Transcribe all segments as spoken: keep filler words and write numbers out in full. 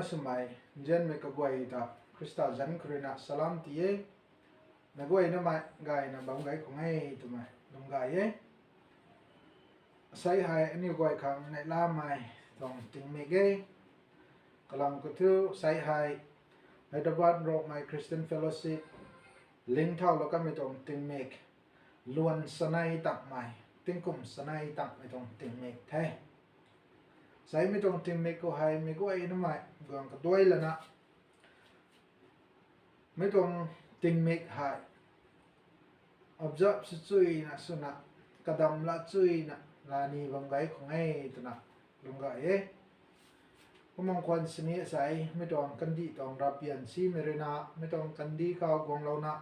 swmei nzianmei kaguay ta Khrista zanc khou ruina salam ti e. Meic guayna mei gayna bam gay khang e twmei lum gay e. Asei hei aniu guay khang neihlamei tuang tingmik e. Kalam khou thu asei hei Hyderabad Rongmei Christian Fellowship lingthaulou kanmei tuang tingmik, luan sanei tangmei, tingkum sanei tangmei tuang tingmik the. Asei mi tuang tingmik khou hei meic guaynamei guang kaduai lana, mi tuang tingmik hei observe sw chuina swna, kadam la chuina lani bam gay khang e twna lum gay e. Kumna khwan sini asei mi tuang kandih tuang ravpian simei ruina, mi tuang kandih khou guanglouna,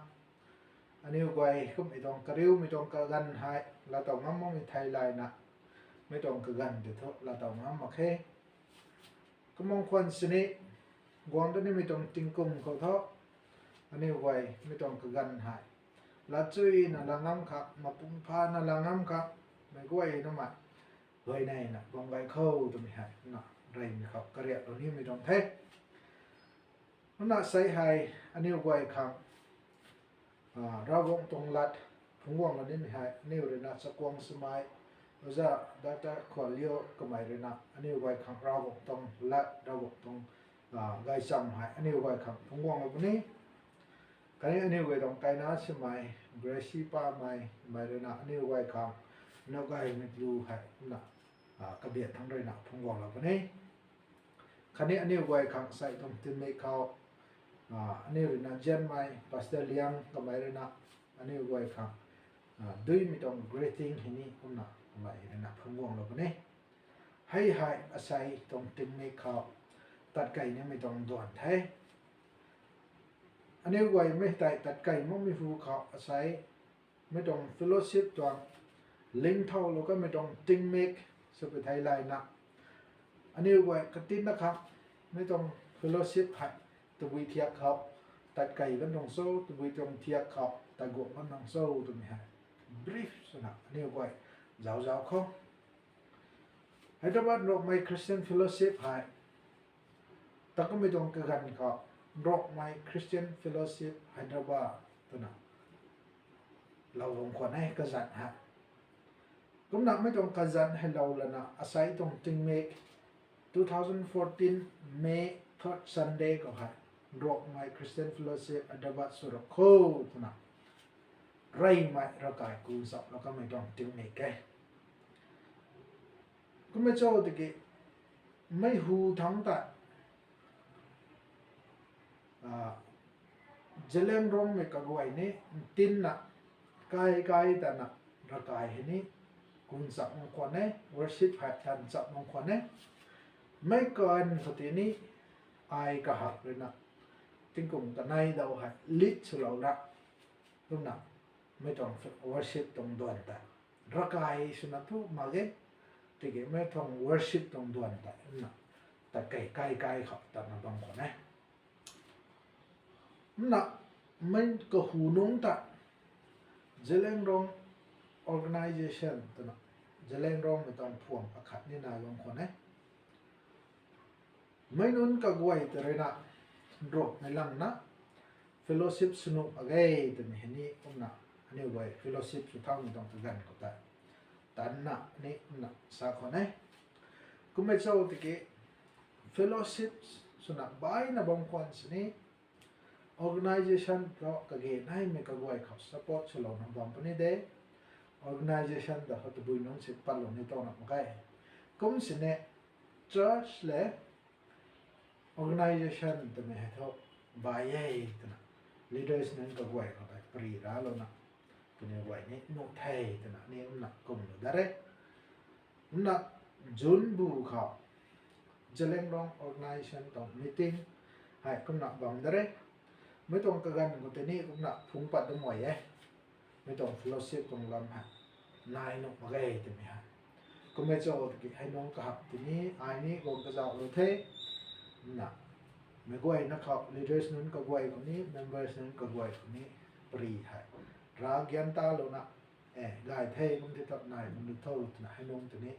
aniu guay kummei tuang kariumei tuang kaganv hei laatow ngam makmei theilayna, mi tuang kaganv tei thu laatow ngam mak khe. Kumna khwan sini guang da nimei tuang tingkum khou thu, aniu guay mi tuang kaganv hei lat chuina la ngam khang, mapung phana la ngam khang, meic guaynamei huayneyna bam gay khou twmei hei na, reymei khou kariaklou nimei tuang the. Kumna asei hei aniu guay khang Ravguangc tuang lat phungc guanglou nimei hei aniu ruina chakhwang swmei Oja Doctor Khuanlio kamei ruina aniu guay khang Ravguangc tuang lat, Ravguangc tuang gaychamv hei aniu guay khang phungc guanglou puni. Khatni aniu guay tuang kaina simei Gracie Pamei, mei ruina aniu guay khang Nogaymei lu hei na, kabiat thangc ruina phungc guanglou puni. Khatni aniu guay khang asei tuang tingmik khou aniu ruina nzianmei Pastor Liang kamei ruina aniu guay khang duimei tuang greeting hei ni kumna kamei ruina phungc guanglou puni. Hei hei asei tuang tingmik khou tatkey nimei tuang duan the. Aniu guay mei tei tatkey makmei hu khou asei mi tuang fellowship tuang lingthaulou kanmei tuang tingmik sw pi theilayna, aniu guay katinna khang mi tuang fellowship hei tabui thiak khou tatkey kan tuang cho, tabui tuang thiak khou tatguang kan tuang cho twmei hei brief swna aniu guay zauc zauc khou. Hyderabad Rongmei Christian Fellowship hei takumei tuang kaganv khou Rongmei Christian Fellowship Hyderabad twna lou bam khwan e kazanc hei. Kumna mi tuang kazanc hei lou lana asei tuang tingmik two thousand fourteen May third Sunday khou hei Rongmei Christian Fellowship Hyderabad sw rap kho twna reymei ravkai ku nchaphlou kanmei tuang tingmik e. Kummei cho tiki mei hu thangc ta Zeliangrongmei kaguay ni ntinna kai kai tana ravkai hei ni ku nchap mak khwan e, worship hei tan nchap mak khwan e. Meic kan khou tei ni ai kahak ruina tingkum kanei dau hei lead swlou ra kumna mei tuang worship tuang duan tei ravkai swna thu mak ge. Tiki mei tuang worship tuang duan tei kumna tatkey kai kai khou tatna bam khwan e. Kumna mei kahu nungc ta Zeliangrong Organisation twna Zeliangrongmei tuang phuam akhat ni nai bam khwan e. Mei nunc kaguay ta ruina Rongmei langna fellowship sw nuh mak ge twmei hei ni kumna aniu guay fellowship sw thaumei tuang kaganv khou tei tanna ni kumna sa khwan e. Kummei cho tiki fellowship swna baina bam khwan sini organisation khou kage naimei kaguay khou support swlouna bam puni de. Organisation ta khou tabui nungc si patlou ni tana mak ge. Kum sini church le organisation twmei hei thu bai e twna leaders nunc kaguay khou tei pary ralouna kaniw guay ni nuh the twna ni kumna kumlou da re. Kumna June bu khou Zeliangrong Organisation tuang meeting hei kumna bam da re. Mei tuang kaganv khou tei ni kumna phungc pat dam guay e. Mei tuang fellowship tuang lam hei nai nuh mak ge twmei hei. Kummei cho tiki hei nungc kahak tei ni ai ni guang kazauhlou the. Kumna meic guayna khou leaders nunc kaguay khou ni members nunc kaguay khou ni pary hei ra gian talouna e gay the kum ti tap nai kum di tho twna hei nungc tei ni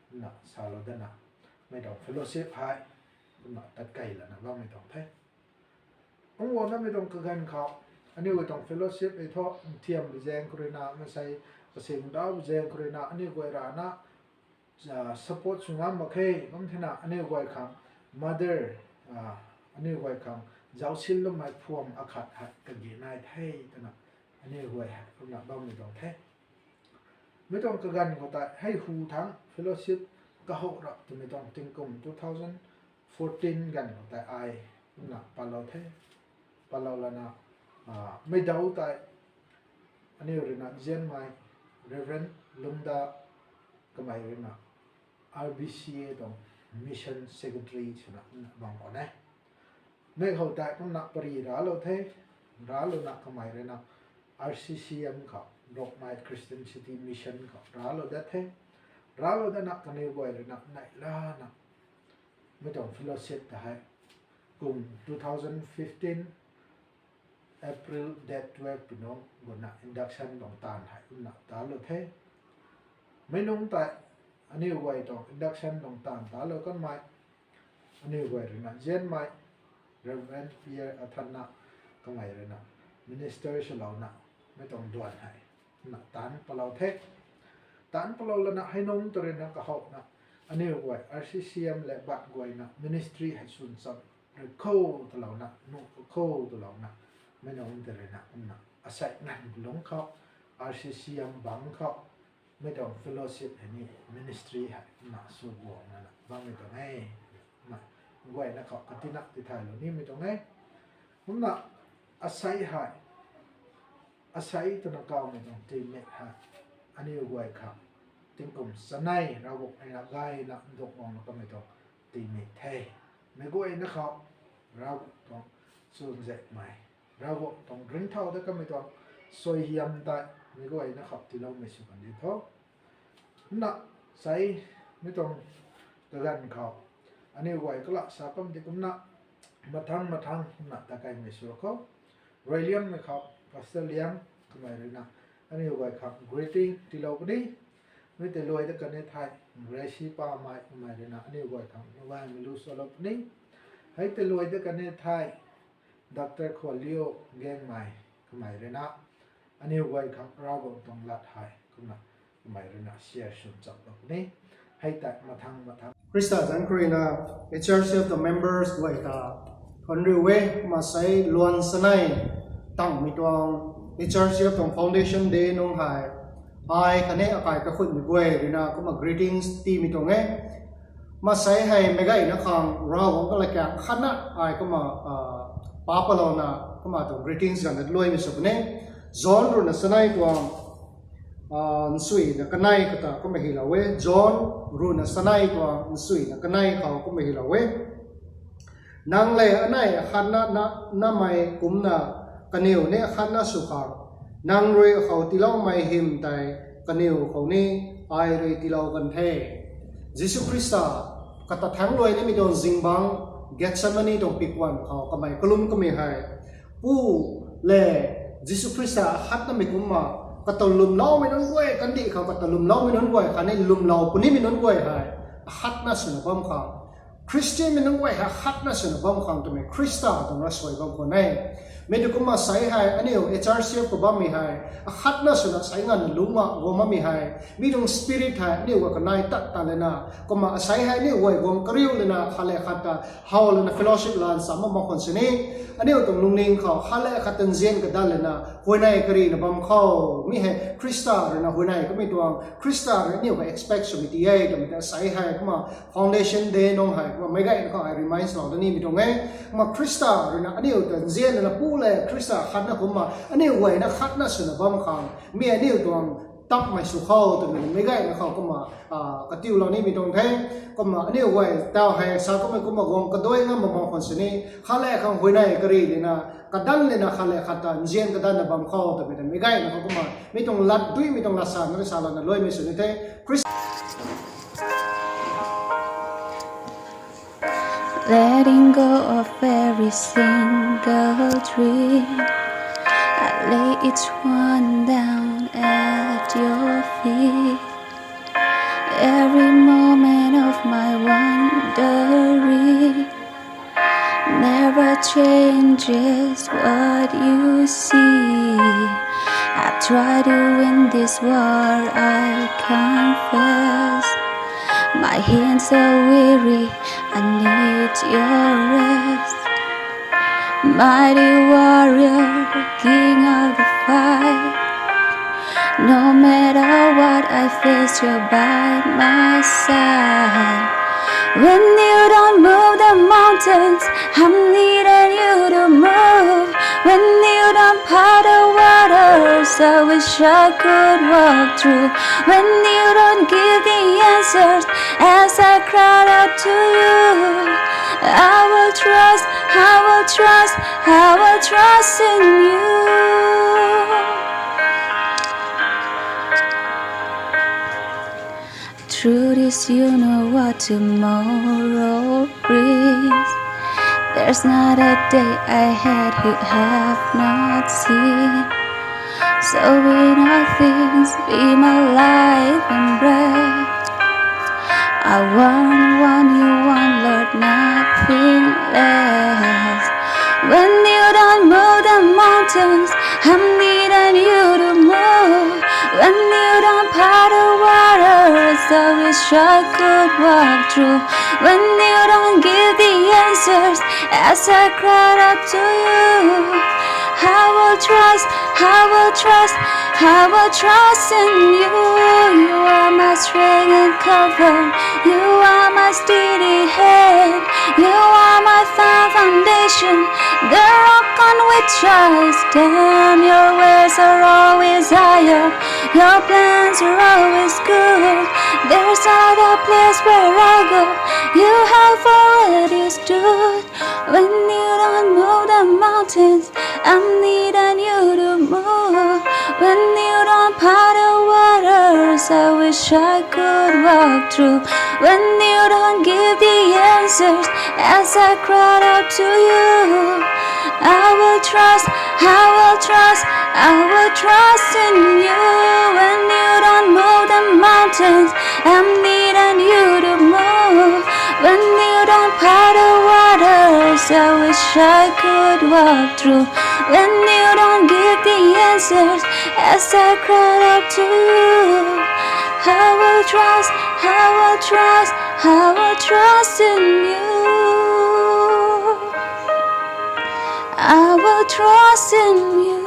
kumna salou dana mei tuang fellowship hei kumna tat kei lana bammei tuang the. Kum guangna mi tuang kaganv khou, aniu guay tuang fellowship ei thu, nthiam bi zaeng khou ruina, masei, kasing dau bi zaeng khou ruina, aniu guay rana, support sw ngam mak khe, kum thena, aniu guay khang mother, aniu guay khang zaucsin loumei phuam akhat khat kagi nai the, twna, aniu guay hei, kumna bammei tuang the. Mi tuang kaganv khou tei, hei hu thangc fellowship kahou rap twmei tuang tingkum two thousand fourteen ganv khou tei ai, kumna palou the, palou lana, meic dau tei, aniu ruina nzianmei, Reverend Lungda, kamei ruina, R B C A tuang Mission Secretary swna bam khwan e. Mi khou tei kumna pary raclou the, raclouna kamei ruina, R C C M khou, Rongmei Christian City Mission khou raclou dat the, raclou datna kaniw guay ruina neihlana, mi tuang fellowship ta hei, kum two thousand fifteen, April date twelve pi nung guna induction tuang taanv hei kumna taanclou the. Mi nungc tei aniu guay tuang induction tuang taanv taanclou kanmei, aniu guay ruina nzianmei, Reverend Pierre Athanna, kamei ruina minister swlouna, mi tuang duan hei, na taanc palou the. Taanc palou lana hei nungc ta ruina kahowna, aniu guay R C C M le bat guayna ministry hei swn cham rui kho twlouna, nuh kho twlouna, mi nungc ta ruina kumna asei nganv lungc khou, R C C M bangc khou, mi tuang fellowship hei ni ministry hei na sw guang lana bammei tuang e. Na, guayna khou katina tithaylou nimei tuang e. Kumna, asei hei, asei twna kawmei tuang tingmik hei, aniu guay khang, tingkum chanei Ravguangc ruina gayna nduk guangna kamei tuang tingmik the. Meic guayna khou, Ravguangc tuang chwnzaekmei, Ravguangc tuang ringcthau ta kamei tuang suaihiam tei, meic guayna khou tiiloumei sw kandi tho. Kumna, sei, mi tuang kaganv khou, aniu guay kala sa kum di kumna, mathang mathang kumna ta kaimei sw khou, Ruiliangmei khou Pastor Liang kamei ruina, aniu guay khang greeting tiilou puni. Mi tei luai da kani thei, Gracie Pamei kamei ruina aniu guay khang gaymei lu salou puni. Hei tei luai da kani thei, Doctor Khuanliu Gangmei kamei ruina, aniu guay khang Ravguangc tuang lat hei kumna, kamei ruina share swn chamlou puni. Hei tei mathang mathang Khrista zanc khou ruina, H R C F tuang members guay ta, khwan riu e, kumna sei luan chanei, tangmei tuang, H R C F tuang foundation day nungc hei, ai khatni akai kakhunmei guay ruina kumna greetings tiimei tuang e. Kumna sei hei meic guayna khang Ravguangc kalakak khatna ai kumna, pa palouna, kumna tuang greetings ganv na luaimei sw puni. John ruina chanei tuang, nsuina kanei kata kumna hylou e. John ruina chanei tuang nsuina kanei khou kumna hylou e. Nang lev anei akhatna namei kumcna, kaniw ni akhatna sw khang, nang rui akhou tiiloumei hym tei kaniw khou ni ai rui tiilou kan the. Jisu Khrista kata thangc luai nimei tuang zingbangc, Gethsemane tuang pikwan khou kamei kalum kamei hei, Pu le, Jisu Khrista akhatnamei kumcna, kata lwmloumei nunc guay, kandih khou kata lwmloumei nunc guay khatni lwmlou punimei nunc guay hei, akhatna swna bam khang, Khristianmei nunc guay hei akhatna swna bam khang twmei Khrista tuang ravsuai bam khwan e. Mi tu kumna sei hei aniu H R C F khou bammei hei, akhatna swna sei nganvna lungc mak guang bammei hei, mi tuang spirit hei aniu guay kanei tat ta lana, kumna asei hei aniu guay guang kariu lana khat le khat ta how lana fellowship lan sa mak mak khwan sini, aniu tuang lungning khou khat le khat ta nzian kadan lana huayney karina bam khou, mi hei Khrista ruina huayney kamei tuang, Khrista rui aniu khou expect swmei ti e twmei ta sei hei kumna foundation day nungc hei kumna meic guayna khou ai remind lou da nimei tuang e. Kumna Khrista ruina aniu ta nzian lana Pu le Khrista khatna kumcna aniu guayna khatna swna bam khang, mi aniu tuang takmei sw khou twmei meic guayna khou kumna katiulou nimei tuang the. Kumna aniu guay taw hei sa kummei kumna guang kadui ngam bam khwan sini, khat le khang huayney kari lana, kadan lana khat le khat ta nzian kadanna bam khou twmei ta meic guayna khou kumna mi tuang lat duimei tuang lat sa na rui sa lana luaimei sw ni the. Khrista Letting go of every single dream. I lay each one down at your feet. Every moment of my wandering, changes what you see. I try to win this war, I confess. My hands are weary, I need your rest. Mighty warrior, king of the fight. No matter what I face, you're by my side. When you don't move the mountains, I'm needing you to move. When you don't part the waters, I wish I could walk through. When you don't give the answers, as I cried out to you, I will trust, I will trust, I will trust in you. Truth is, you know what tomorrow brings. There's not a day ahead you have not seen. So in all things, be my life and breath. I want, want you, want, Lord, nothing less. When you don't move the mountains, I'm needing you to move. When you don't part the waters, I wish I could walk through. When you don't give the answers, as I cried out to you, I will trust, I will trust, I will trust in you. You are my strength and cover. You are my steady hand. You are my firm foundation, the rock on which I stand. Your ways are always higher. Your plans are always good. There's not a place where I go you have already stood. When you don't move the mountains, I'm needing you to move. When you don't part the waters, I wish I could walk through. When you don't give the answers, as I cried out to you, I will trust, I will trust, I will trust in you. When you don't move the mountains, I'm needing you to move. When you don't part the waters, I wish I could walk through. When you don't give the answers, as I cried out to you, I will trust, I will trust, I will trust in you. I will trust in you.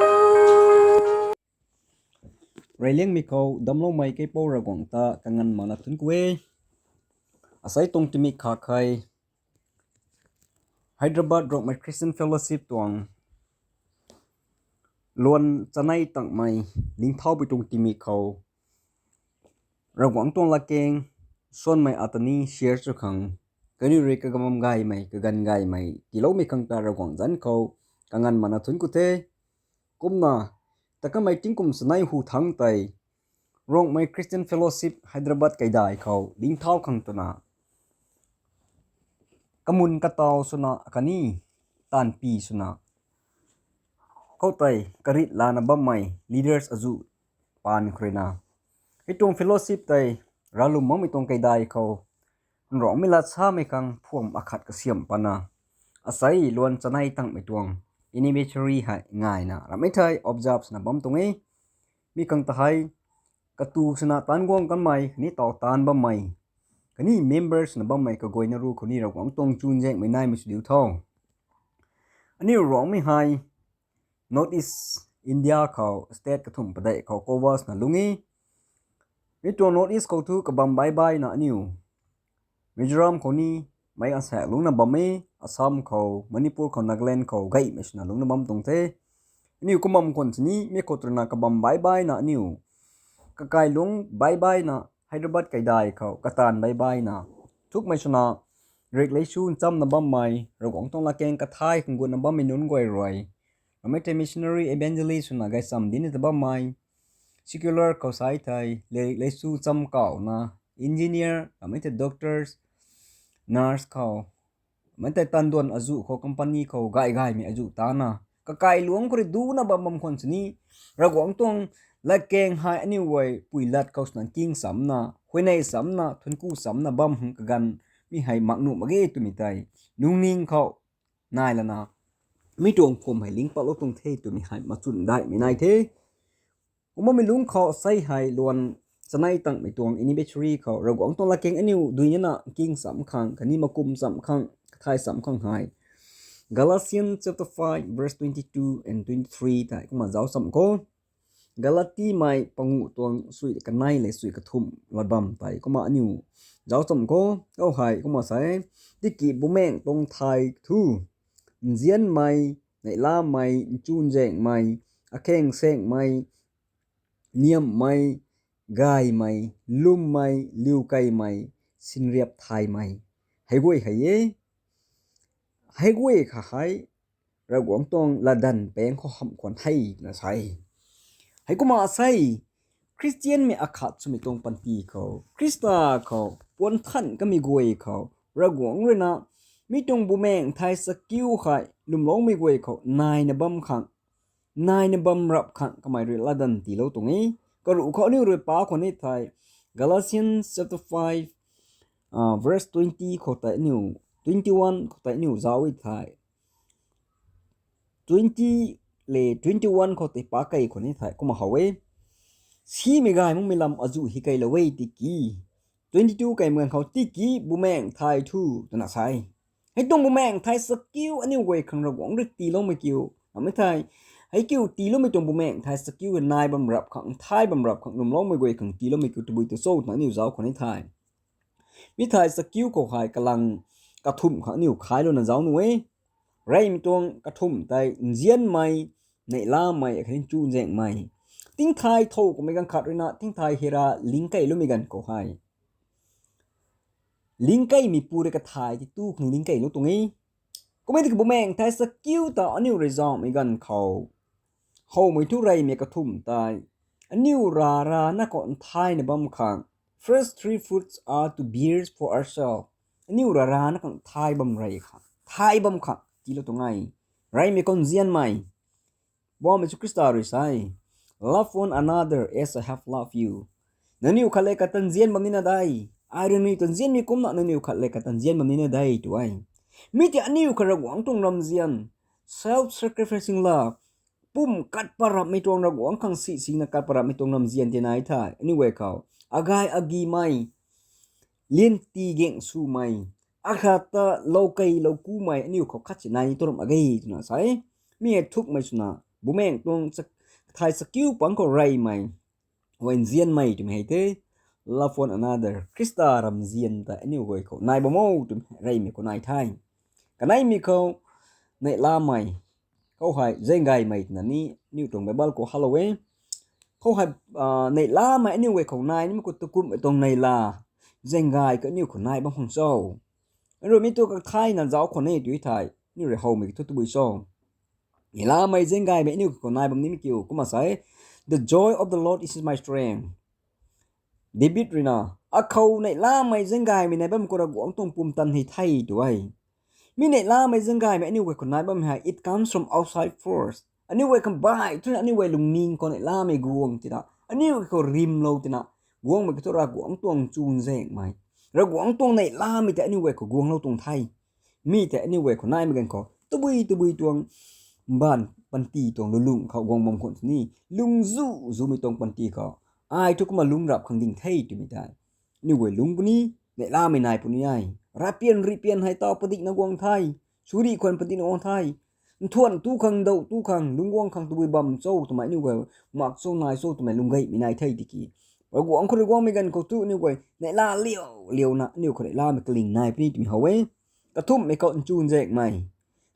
Reyliangmei khou damloumei kaipouc Ravguangc ta kanganv mana thunc ku e. Asei tuang timik kha khei Hyderabad Rongmei Christian Fellowship tuang luan chanei tangmei lingthaupui tuang timik khou Ravguangc tuang latkaeng suanmei ata ni share sw khang kaniw rui kagam gaymei, kaganv gaymei tiiloumei khang ta Ravguangc zanc khou kanganv mana thunc ku the. Kumna, takamei tingkum chanei hu thangc tei Rongmei Christian Fellowship Hyderabad kaidai khou lingthau khang twna kamun kataw swna khatni taanvpi swna khoutei karit lana bammei leaders azuh paan khou ruina, hei tuang fellowship tei ralwm makmei tuang kaidai khou Nruangmei lat samei khang phuam akhat kasiamh pana, asei luan chanei tangmei tuang anniversary hei ngaina ramei thei observe swna bam tuang e. Mi khang ta hei katu swna taanc guang kanmei khatni taw taanc bammei khatni members na bammei kaguayna ru khou ni Ravguangc tuang chuzaenghmei naimei sw diu tho. Aniu Ruangmei hei North East India khou state kathumh padeih khou cover na lungc e. Mi tuang North East khou thu kabam baibaina aniu Mizoram khou ni meic asaekc lungcna bam e, Assam khou, Manipur khou, Nagaland khou gaymei swna lungcna bam tuang the. Aniu kumbam khwan sini mi khou twna kabam baibaina aniu kakailungc baibaina Hyderabad kaidai khou kataanv baibaina thukmei swna rik lei su nchamna bammei, Ravguangc tuang latkaeng kathai khang gutna bammei nunc guay rui, ramei thei missionary evangelist swna gaychamv dinc ta bammei, secular khou sai thei rik lei su cham kawna engineer, ramei thei doctors, nurse khou, ramei thei tanduan azuh khou company khou gay gaymei azuh tana kakailungc khou rui duna bam bam khwan sini Ravguangc tuang latkaeng hei aniu guay pui lat khou swna king chamna, huayney chamna, thuancku chamna bam hang kaganv mi hei mak nuh mak ge twmei tei lungning khou nai lana mi tuang phum hei ling patlou tuang the twmei hei machun daihmei nai the. Kumna mi lungc khou sei hei luan chanei tangmei tuang anniversary khou Ravguangc tuang latkaeng aniu dui nina king cham khang khatni makum cham khang kathai cham khang hei Galatians chapter five verse twenty two and twenty three tei kumna zauc cham khou. Galatimei panguh tuang sui kanei le sui kathumh lat bam tei kumna aniu zauc cham khou. Khou hei kumna sei, tiki bumaengh tuang thay thu, nzianmei, neihlamei, nchunzaenghmei, akhaeng saengmei, niamhmei, gaymei, lwmmei, liukeimei, sinriap thaymei, hei guay hei e. Hei guay kha hei Ravguangc tuang latdanv paeng khou hamh khwan hei na sei. Hei kumna sei, Khristianmei akhat swmei tuang panty khou, Khrista khou puanthan kamei guay khou, Ravguangc ruina mi tuang bumaengh thay chakiu hei lwmloumei guay khou naina bam khang, naina bam rap khang kamei rui latdanv tiilou tuang e. Karuh khou aniu rui pa khwan ni thei, Galatians chapter five, uh, verse twenty khou tei aniu, twenty one khou tei aniu zauc e thei, twenty le twenty one khou tei pa kei khwan ni thei kumna how e. Simei gay makmei lam azuh hi keilou e tiki, twenty two kei mei ganv khou tiki bumaengh thay thu twna sei. Hei tuang bumaengh thay chakiu aniu guay khang Ravguangc rui tiiloumei kiu namei thei, hei kiu tiiloumei tuang bumaengh thay chakiu nai bam rap khang, thay bam rap khang, lwmloumei guay khang tiiloumei kiu tabui tu cho twna aniu zauc khwan ni thei, mi thay chakiu khou hei kalang kathumh khang aniu khailouna zauc nu e. Reymei tuang kathumh tei nzianmei, neihlamei, akhatni nchunzaenghmei. Tingthay thow kummei ganv khat ruina tingthay hei ra lingkeiloumei ganv khou hei, lingkeimei pu rui kathay tei tu khang lingkeilou tuang e. Kummei tiki bumaengh thay chakiu ta aniu rui zauhmei ganv khou, howmei thu reymei kathumh tei aniu rarana khou nthayna bam khang, first three fruits are to bear for ourselves. Aniu rarana khang thay bam rey khang, thay bam khang tiilou tuang e. Reymei khou nzianmei, Poubauhmei Jisu Khrista rui sei, Love one another as I have loved you. Nangniw khat le khat ta nzian bam nina de, ai rui nangniw ta nzianmei kumna nangniw khat le khat ta nzian bam nina de tw e. Mi tei aniu khou Ravguangc tuang ramzian, self-sacrificing love, pum kat pat rapmei tuang, Ravguangc khang si sina kat pat rapmei tuang ramzian tei nai the. Aniu guay khou agay agimei, lianti gaeng swmei, akhat ta loukei loukumei aniu khou khat si nai ni tu ram age twna sa e. Mi hei thukmei swna, bumaengh tuang thay chakiu pang khou reymei, huay nzianmei twmei hei the, love one another, Khrista ramzian ta aniu guay khou nai bam o twmei reymei khou nai the. Kaneimei khou neihlamei, khou hei zaenggaymei twna ni aniu tuang Bible khou halou e. Khou hei neihlamei aniu guay khou nai nimei khou tukumhmei tuang neihla, zaenggay khou aniu khou nai bam khang cho? Aniu rui mi tu kathayna zauc khwan e tw thei, aniu rui howmei kiu thu tabui cho? Neihlamei zaenggaymei aniu khou nai bam nimei kiu kumna sa e, The joy of the Lord is my strength. David ruina, akhou neihlamei zaenggaymei nai bam khou Ravguangc tuang pumtan hei the tw e. Mi neihlamei zaenggaymei aniu guay khou nai bam hei, it comes from outside first. Aniu guay khang baih twna aniu guay lungning khou neihlamei guang tina, aniu guay khou rimlou tina, guangmei kiu thu Ravguangc tuang chuzaenghmei, Ravguangc tuang neihlamei tei aniu guay khou guanglou tuang the. Mi tei aniu guay khou naimei ganv khou tabui tabui tuang mbaanv panty tuang lulung khou guang bam khwan sini, lungzu zumei tuang panty khou, ai thu kumna lungc rap khang ding the twmei tei aniu guay lungc puni, neihlamei nai puni e. Ravpian rihpian hei taw padikna guang the, suri khwan padikna guang the, nthuan tu khang, dou tu khang, lungc guang khang tabui bam cho twmei aniu guay mak cho nai cho twmei lung gaymei nai the tiki, Ravguangc khou rui guangmei ganv khou thu aniu guay neihla liu liuna aniu khou neihlamei kaling nai puni twmei how e. Kathumhmei khou nchuzaenghmei.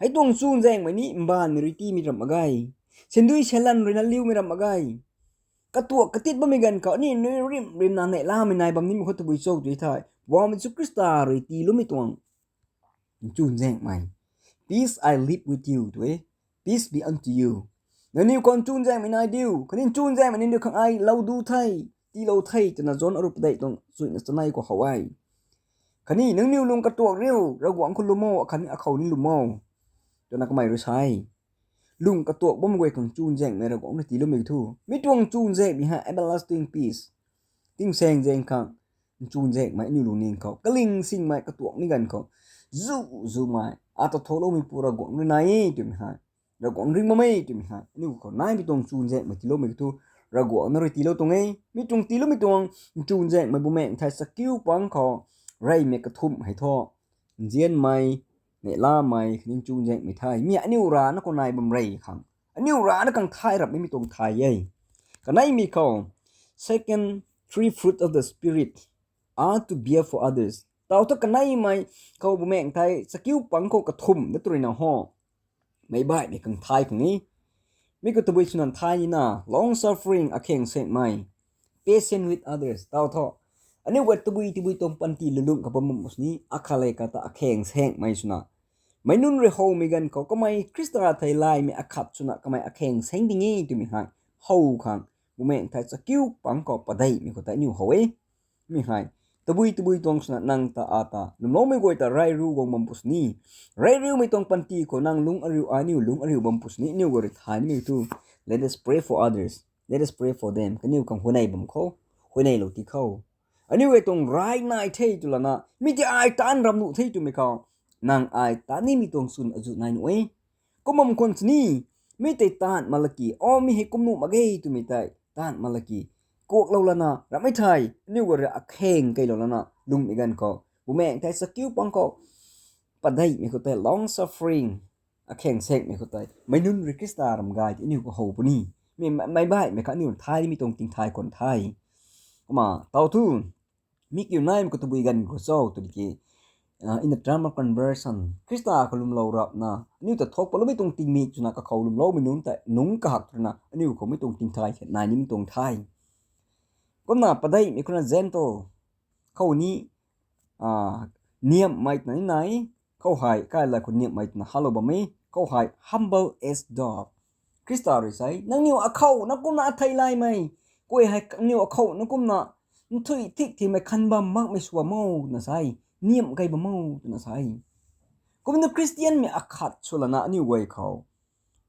Hei tuang nchuzaenghmei ni mbaanvmei rui tiimei ram mak ge, sandui salan ruina liumei ram mak ge. Katuak katit bammei ganv khou aniu nui rim rimna neihlamei nai bam nimei khou tabui cho tw thei, Poubauhmei Jisu Khrista rui tiiloumei tuang nchuzaenghmei. Peace I leave with you tw e. Peace be unto you. Nangniw khou nchuzaenghmei nai diu, khatni nchuzaenghmei nangniw khang ai lou du the, tiilou the twna John aruh padeih tuang chuina chanei khou how e. Khatni nangniw lung katuak riu, Ravguangc khou lwm o, khatni akhou ni lwm o, twna kamei rui sa e. Lung katuak bammei guay khang nchuzaenghmei Ravguangc rui tiiloumei thu, mi tuang nchuzaenghmei hei everlasting peace, tingsaengzaeng khang nchuzaenghmei aniu lungning khou kaling singmei katuakmei ganv khou zu zumei ata thouloumeipu Ravguangc rui nai e twmei hei Ravguangc ring bam e twmei hei aniu khou naimei tuang chuzaenghmei tiiloumei kathu Ravguangc na rui tiilou tuang e. Mi tuang tiiloumei tuang chuzaenghmei bumaengh thai chakiu pang khou reymei kathumh hei thu nzianmei, neihlamei khatni chuzaenghmei the. Mi aniu rana khou nai bam rey khang, aniu rana khang thay rap mei tuang thay e. Kaneimei khou, second, three fruit of the Spirit are to bear for others. Tau thu kaneimei khou bumaengh thai chakiu pang khou kathumh na tw ruina ho, meic baihmei khang thay khang e. Mi khou tabui swna thay nina, long suffering, akhang sengmei, patient with others. Tau thu aniu guay tabui tabui tuang panty lulung kabam bam puni, akhat le kata akhang sengmei swna, meic nunc rui howmei ganv khou kamei Khrista thei laymei akhat swna kamei akhang seng ding e twmei hei how khang, bumaengh thai chakiu pang khou padeihmei khou tei aniu how e. Mi hei tabui tabui tuang swna nang ta ata lwmloumei guay ta rey riu guang bam pw sini, rey riumei tuang panty khou nang lungc ariu, aniu lungc ariu bam pw sini, aniu guay rui thay nimei thu, let us pray for others, let us pray for them. Kaniw khang huayney bam khou, huayneylou ti khou, aniu guay tuang rey nai the twlana mi tei ai taanv ram nuh the twmei khou, nang ai taan nimei tuang swn azuh nai nuh e. Kum bam khwan sini, mi tei taanv mak laki, o mi hei kum nuh mak ge twmei tei taanv mak laki, kuaklou lana rammei thei aniu guay rui akhang keylou lana lungmei ganv khou, bumaengh thai chakiu pang khou padeihmei khou tei long suffering, akhang sengmei khou tei meic nunc rui Khrista ram gay tei aniu khou how puni. Mi meic baihmei kha aniu thay nimei tuang tingthay khwan the. Kumna tau thu, mi kiu naimei khou tabui ganv khou cho tw di ki, in the term of conversion, Khrista khou lwmlou rapna aniu ta thuk paloumei tuang tingmik swna kakhou lwmloumei nunc tei nungc kahak tw ruina aniu khou mei tuang tingthay the, nai nimei tuang the. Kumna padeihmei khou na gentle, khou ni niamhmei twna ni nai, khou hei kailai khou niamhmei twna halou bam e, khou hei humble as dove. Khrista rui sa e, nangniw akhou na kumna athei laymei, kuay hei nangniw akhou na kumna nthui thik thimei khan bam makmei sw bam o twna sa e, niamh kei bam o twna sa e. Kumna Khristianmei akhat sw lana aniu guay khou,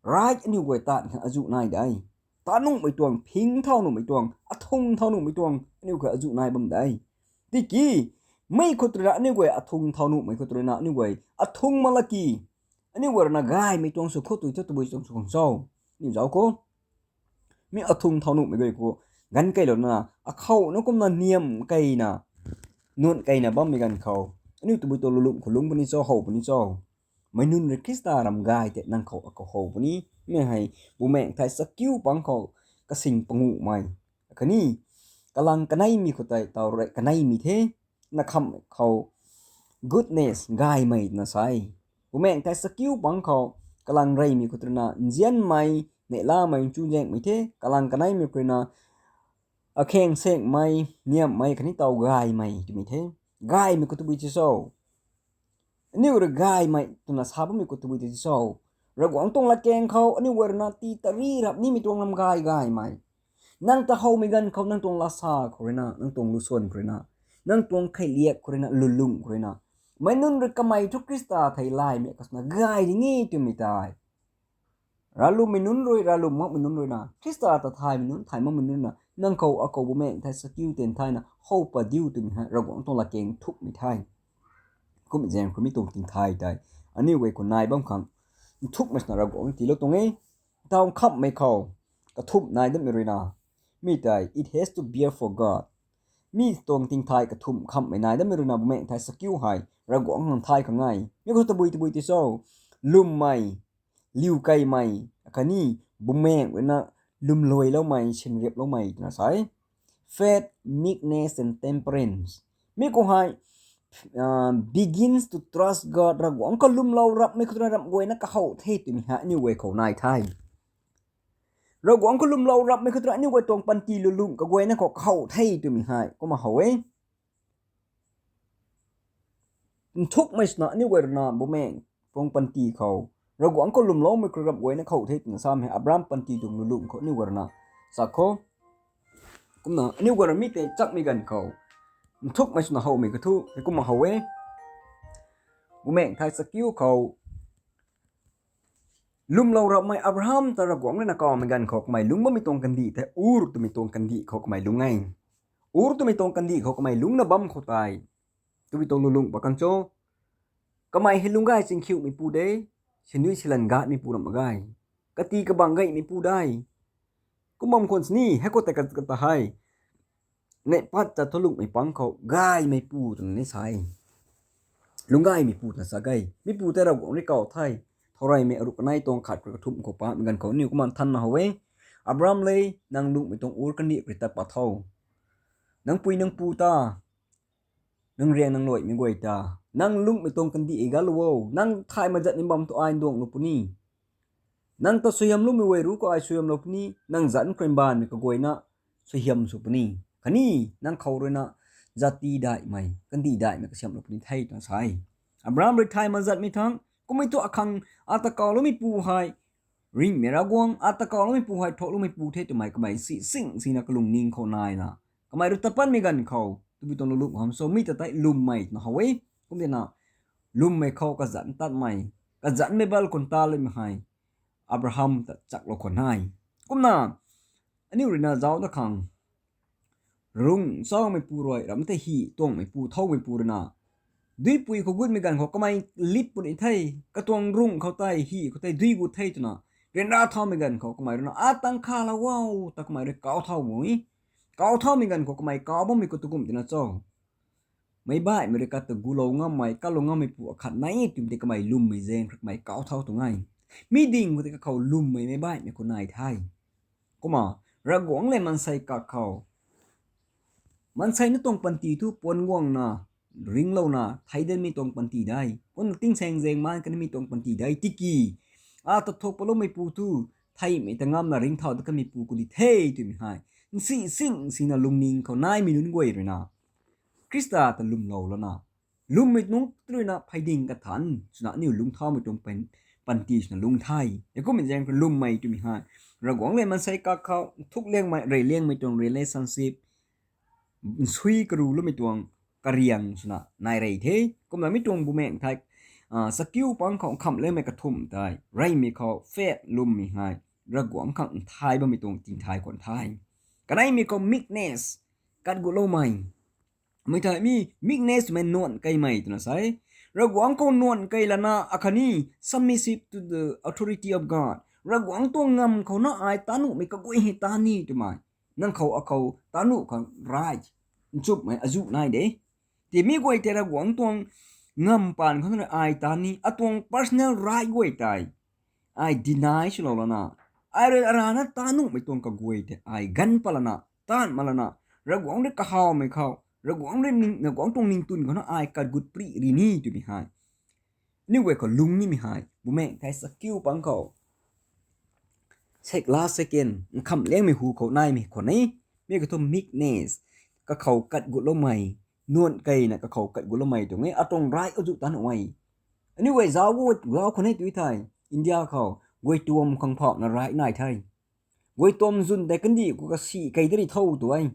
right, aniu guay taanv khang azuh nai de. Taanv nuhmei tuang, phing thau nuhmei tuang, athung thau nuhmei tuang aniu guay azuh nai bam de. Tiki mei khou tw ruina aniu guay athung thau nuhmei khou tw ruina aniu guay athung mak laki, aniu guay ruina gaymei tuang sw khou tui thu tabui tuang sw khang cho, aniu zauc khou, mi athung thau nuhmei guay khou ganv keylou lana akhou na kumna niamh keyna, nuan keyna bammei ganv khou, aniu tabui tuang lulung khou lungc puni cho, how puni cho? Meic nunc rui Khrista ram gay tei nang khou akhou how puni. Mi hei bumaengh thai chakiu pang khou kasing panguhmei, khatni kalang kaneimei khou tei tau rui kaneimei the. Na khamh khou goodness, gaymei twna sa e. Bumaengh thai chakiu pang khou kalang reymei khou tw ruina nzianmei, neihlamei, chuzaenghmei the. Kalang kaneimei khou ruina akhang sengmei, niamhmei khatni tau gaymei twmei the. Gaymei khou tabui ti cho? Aniu rui gaymei twna sa bammei khou tabui ti cho? Ravguangc tuang latkaeng khou aniu guay ruina tii tari rap nimei tuang lam gay gaymei. Nang ta howmei ganv khou nang tuang lasa khou ruina, nang tuang lusuan khou ruina, nang tuang kheiliak khou ruina, lulung khou ruina, meic nunc rui kamei thu Khrista thei laymei kasna gay ding e twmei tei, ralwmmei nunc rui, ralwm makmei nunc ruina, Khrista ta thaymei nunc, thay makmei nunc ruina nang khou akhou bumaengh thai chakiu ten thayna how pat diu twmei hei Ravguangc tuang latkaeng nthukmei the. Kum zaeng khou mi tuang tingthay tei aniu guay khou nai bam khang nthukmei swna Ravguangc tiilou tuang e. Tau khamhmei khou kathumh nai dammei ruina, mi tei it has to bear for God. Mi tuang tingthay kathumh khamhmei nai dammei ruina bumaengh thai chakiu hei Ravguangc khang thay khang e. Mi khou tabui tabui ti cho? Lwmmei, liukeimei, khatni bumaengh ruina lwmluailoumei, sinriaploumei twna sa e. Faith, meekness and temperance. Mi khou hei begins to trust God. Ravguangc khou lwmlou rapmei khou tw ruina ramh guayna kahow the twmei hei aniu guay khou nai the. Ravguangc khou lwmlou rapmei khou tw ruina aniu guay tuang panty lulung kaguayna khou kahow the twmei hei kumna how e. Nthukmei swna aniu guay ruina bumaengh tuang panty khou Ravguangc khou lwmloumei khou ramh guayna kahow the twna samei hei Abraham panty tuang lulung khou aniu guay ruina sak khou. Kumna aniu guay rui mi tei chakmei ganv khou nthukmei swna howmei kathu hei kumna how e. Bumaengh thai chakiu khou lwmlou rapmei Abraham ta Ravguangc ruina kawmei ganv khou kamei lungc bammei tuang kandih tei Ur twmei tuang kandih khou kamei lungc e. Ur twmei tuang kandih khou kamei lungcna bam khou tei tabui tuang lulung pat khang cho? Kamei hei lungc gay chingkhiuhmeipu de, sindui silan gatmeipu ramh mak ge. Kati kabang gaymeipu dai. Kum bam khwan sini, hei khou tei kata hei. Neih pat ta thu lungmei pang khou gaymeipu twna ni sa e. Lungc gaymeipu twna sa ge. Mipu tei Ravguangc rui kaw the. Thowreymei aru kanei tuang khat khou kathumh khou pamei ganv khou aniu kumna thanna how e. Abraham le, nang lungmei tuang Ur kandih khou rui tat pat tho. Nang pui nang pu ta, nang riang nang luaimei guay ta, nang lungmei tuang kandih e galou o. Nang thay mazatmei bam tu ai nduanglou puni. Nang ta suaihiamloumei guay ruc khou ai suaihiamlou puni, nang zanc khou mbaanvmei kaguayna suaihiam sw puni. Khatni nang khou ruina jati daihmei, kandih daihmei kasiamhlou puni the twna sa e. Abraham rui thay mazatmei thangc, kummei thu akhang ata kawloumeipu hei, ringhmei Ravguangc, ata kawloumeipu hei, thokloumeipu the twmei kamei si sing sina kalungning khou naina, kamei rui tat patmei ganv khou, tabui tuang luluk hamh sw mi ta tei lwmmei twna how e, kumtina, lwmmei khou kazanc tatmei, kazanc Bible khou ta lwmmei hei, Abraham ta chaklou khwan e. Kumna, aniu ruina zauc da khang, rungc chaumeipu rui, ram tei hi tuangmeipu, thowmeipu ruina, duipui khou gutmei ganv khou kamei lip puni the, katuang rungc khou tei, hi khou tei, dui gut the twna, ryanra thaumei ganv khou kamei ruina, a tang khalou o, ta kamei rui kau thau mak e. Kau thaumei ganv khou kamei kau bammei khou tu kum tina cho. Meic baihmei rui kata gulou ngammei, kalou ngammeipu akhat nai e twmei tei kamei lwmmei zaeng rui kamei kau thau tuang e. Mi ding khou tei kakhou lwmmei meic baihmei khou nai the. Kumna, Ravguangc le maansei kakhou, maansei na tuang panty thu puan guangna, ringclouna, theidanmei tuang panty de. Kumna tingsaeng zaeng maan kanmei tuang panty de. Tiki, ata thuk patloumeipu thu, theimei ta ngamna ringcthau dat kanmeipu khou di the twmei hei, nsi sing sina lungning khou naimei nunc guay ruina, Khrista ta lwmlou lana, lwmmei nunc ruina pheyding kathanc swna aniu lungcthaumei tuang pan-, panty swna lungc the. Heikummei zaeng rui lwmmei twmei hei, Ravguangc le maansei kakhou, nthuk liangmei, reyliangmei tuang relationship, nsui karuloumei tuang kariang swna nai rey the. Kumna mi tuang bumaengc thei, ah, chakiu pang khou nkhamh liangmei kathumh tei, reymei khou faith lwmmei hei, Ravguangc khang nthai bammei tuang tingthai khwan the. Kaneimei khou meekness, kat gutloumei. Mei thei mi meekness mei nuan keymei twna sa e. Ravguangc khou nuan key lana akhatni submissive to the authority of God. Ravguangc tuang ngamv khou na ai tanuhmei kaguay hei ta ni twmei. Nang khou akhou tanuh khang right, nchumhmei azuh nai de. Tiki mi guay tei Ravguangc tuang ngamv paan khou na ai ta ni, atuang personal right guay tei ai deny swlou lana, ai rui arana tanuhmei tuang kaguay tei ai ganv pat lana, taanv mak lana, Ravguangc rui kahawmei khou, Ravguangc rui ning, Ravguangc tuang ningtwn khou na ai kat gut pri ri ni twmei hei, aniu guay khou lung nimei hei, bumaengc thei chakiu pang khou, sek la second, nkhamh liangmei hu khou naimei khwan e, mi kathumh meekness, kakhou kat gutloumei, nuan keyna kakhou kat gutloumei tuang e, atuang right azuh tanuh e. Aniu guay zauc, zauc khwan e tu thei, India khou, guay tuam khang phauhna right nai the. Guay tuam zwn tei kandih khou kasi key dari tho tu e.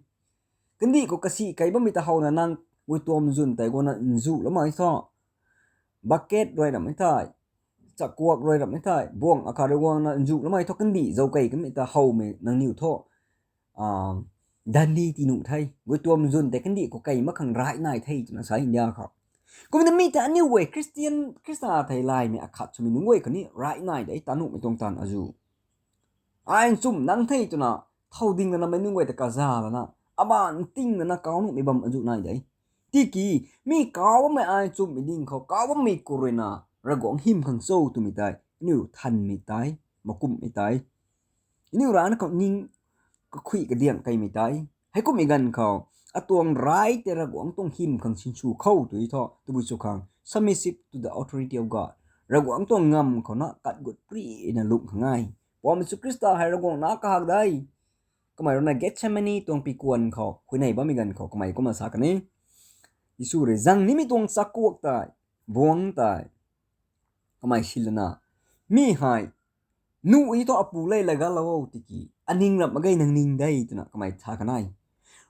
Kandih khou kasi key bammei ta howna nang guay tuam zwn tei guangna nzuhloumei tho. Bucket rui ramhmei thei, chakuak rui ramhmei thei, buang akhat rui guangna nzuhloumei tho kandih zauc key kamei ta howmei nangniw tho. Ah, dandi tinuh the, guay tuam zwn tei kandih khou key mak khang right nai the twna sa India khou. Kumna mi ta aniu guay Christian, Khrista theilaymei akhat swmei nunc guay khatni right nai de tanuhmei tuang taanv azuh. Ai nchumh nang the twna, thow ding lana mei nunc guay ta kaza lana, aban ting lana kau nuhmei bam azuh nai de. Tiki, mi kau bammei ai nchumhmei ding khou, kau bammei khou ruina, Ravguangc hym khang cho twmei tei, aniu thanmei tei, makumhmei tei, aniu rana khou ning kakhuih kadiang keymei tei, heikumhmei ganv khou, atuang right tei Ravguangc tuang hym khang sinsw khou tu tho, tabui sw khang, submissive to the authority of God. Ravguangc tuang ngamv khou na kat gut prina lung khang e. Poubauhmei Jisu Khrista hei Ravguangc na kahak de. Kamei ruina Gethsemane tuang pikuan khou, huayney bammei ganv khou, kamei kumna sa kan e. Jisu rui zang nimei tuang chakuak tei, buang tei, kamei silana, mi hei, nuh i thu apu lei laa galou o tiki, aning ramh mak ge nang ning de twna kamei sa kan e.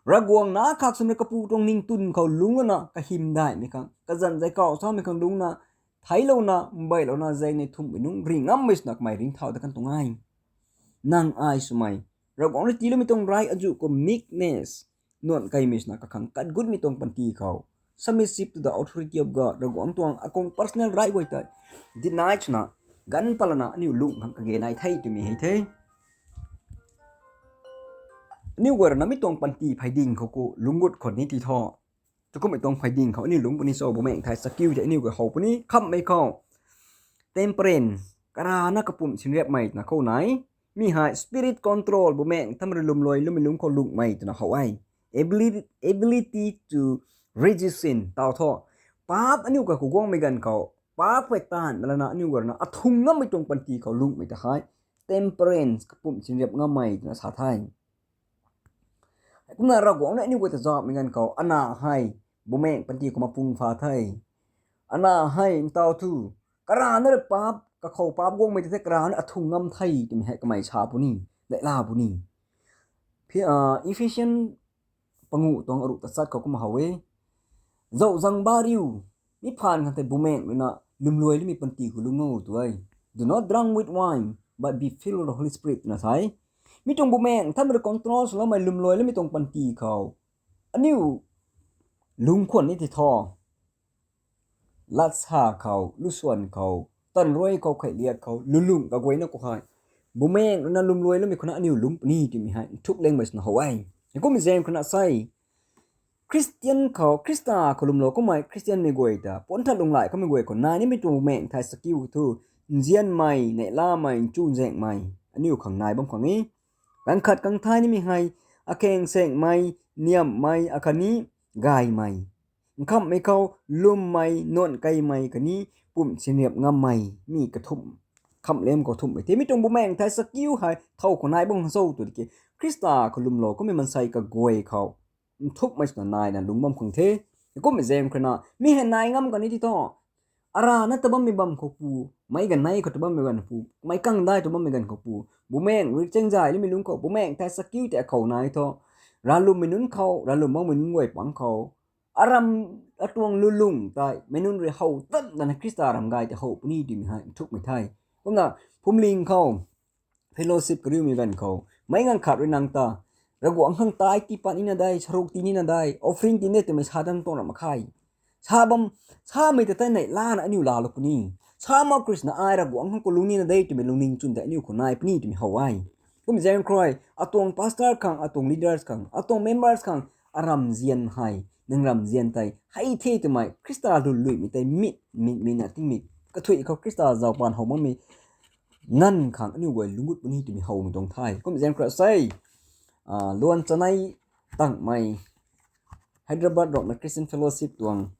Ravguangc na khak swmei kapu tuang ningtwn khou lungc lana kahymdaihmei khang, kazanc zai kau samei khang lungcna, theiclouna, mbeiclouna, zaeng ni thumhmei nunc ring ngammei swna kamei ringcthau dat kan tuang e. Nang ai swmei, Ravguangc rui tiiloumei tuang right azuh khou meekness, nuan keymei swna kakhang kat gutmei tuang panty khou, submissive to the authority of God, Ravguangc tuang akung personal right guay tei deny swna, ganv patlana aniu lung khang kage nai the twmei hei the. Aniu guay rui na mi tuang panty phay ding khou khou lungc gut khwan ni ti tho. Tukumhmei tuang phay ding khou aniu lungc puni cho, bumaengh thai chakiu tei aniu guay how puni khamhmei khou. Temperance, karana kapumc sinriapmei twna khou nai. Mi hei spirit control, bumaengh tham rui lwmluai lwmmei lungc khou lunghmei twna how e. Ability, ability to resist sin, tau tho. Paap aniu guay khou guangmei ganv khou, paap khou taanv malana aniu guay rui na athung ngammei tuang panty khou lunghmei ta hei temperance, kapumc sinriap ngammei twna sa the. Kumna Ravguangc na aniu guay ta zauhmei ganv khou, ana hei bumaengh panty khou mapung pha the. Ana hei ntau thu, karana rui paap, kakhou paap guangmei ta the, karana athung ngam the twmei hei kamei sa puni, daihla puni. Phi-, ah, Ephesian panguh tuang aruh tachat khou kumna how e. Zauh zang ba riu, mi phaan khang tei bumaengh rui na lwmluai lwmmei panty khou lungc o tu e. Do not drunk with wine, but be filled with the Holy Spirit twna sa e. Mi tuang bumaengh tham rui control swloumei lwmluai lwmmei tuang panty khou aniu lungc khwan ni ti tho. Latsa khou, lusuan khou, tanruai khou, kheiliak khou lulung kaguayna khou hei, bumaengh rui na lwmluai lwmmei khou na aniu lungc puni twmei hei nthuk lengmei swna how e. Heikummei zaeng khou na sei, Christian khou, Khrista khou lwmlou kummei Christianmei guay ta puan that lunghlaic kamei guay khou nai nimei tuang bumaengh thai chakiu thu, nzianmei, neihlamei, nchunzaenghmei aniu khang nai bam khang e. Ganv khat kang thay nimei hei, akhang saengmei, niamhmei, akhatni gaymei, nkhamhmei khou lwmmei, nuan keymei khatni pumc sinriap ngammei, mi kathumh, khamhlam khou thumhmei the. Mi tuang bumaengh thai chakiu hei thow khou nai bam khang cho tw tiki, Khrista khou lwmlou kummei maansei kaguay khou nthukmei swna naina lungc bam khang the. Kummei zaeng khou na mi hei nai ngam kan ni ti tho. Arana ta bammei bam khou pu, meic ganei khou ta bammei ganv pu, meic kangdai ta bammei ganv khou pu, bumaengh rui chaengzay limei lungc khou, bumaengh thai chakiu tei akhou nai tho. Ralwmmei nunc khou, ralwm makmei nunc guay pang khou, aram, atuang lulung tei meic nunc rui how tan dana Khrista ram gay tei how puni twmei hei nthukmei the. Kumna phuamling khou fellowship kariumei ganv khou, meic ganv khat rui nang ta, Ravguangc khang tai tii pat nina dei, saruk tii nina dei, offering tii ni twmei sa dan tuang ram mak khe. Sa bam, samei ta tei neihlana aniu laalou puni. Sa mak Khrista na ai Ravguangc khang khou lungc nina dei twmei lungning chwn tei aniu khou nai puni twmei how e. Kummei zaeng khou rui, atuang pastor khang, atuang leaders khang, atuang members khang, aram nzian hei, nang ram nzian tei hei the twmei Khrista lwnluimei tei mit, mit, mit na tingmei kathuic khou Khrista zauc paan how makmei nganv khang aniu guay lungc gut puni twmei howmei tuang the. Kummei zaeng khou rui sei, ah, luan chanei tangmei Hyderabad Rokna Christian Fellowship tuang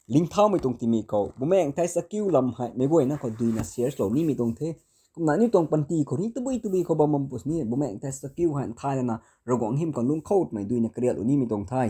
lingthaumei tuang timei khou, bumaengh thai chakiu lam hei meic guayna khou duina share swlou nimei tuang the. Kumna aniu tuang panty khou ni tabui tabui khou bam bam pus ni, bumaengh thai chakiu hei nthailana Ravguangc hym khang lungc khou twmei duina kariaklou nimei tuang the.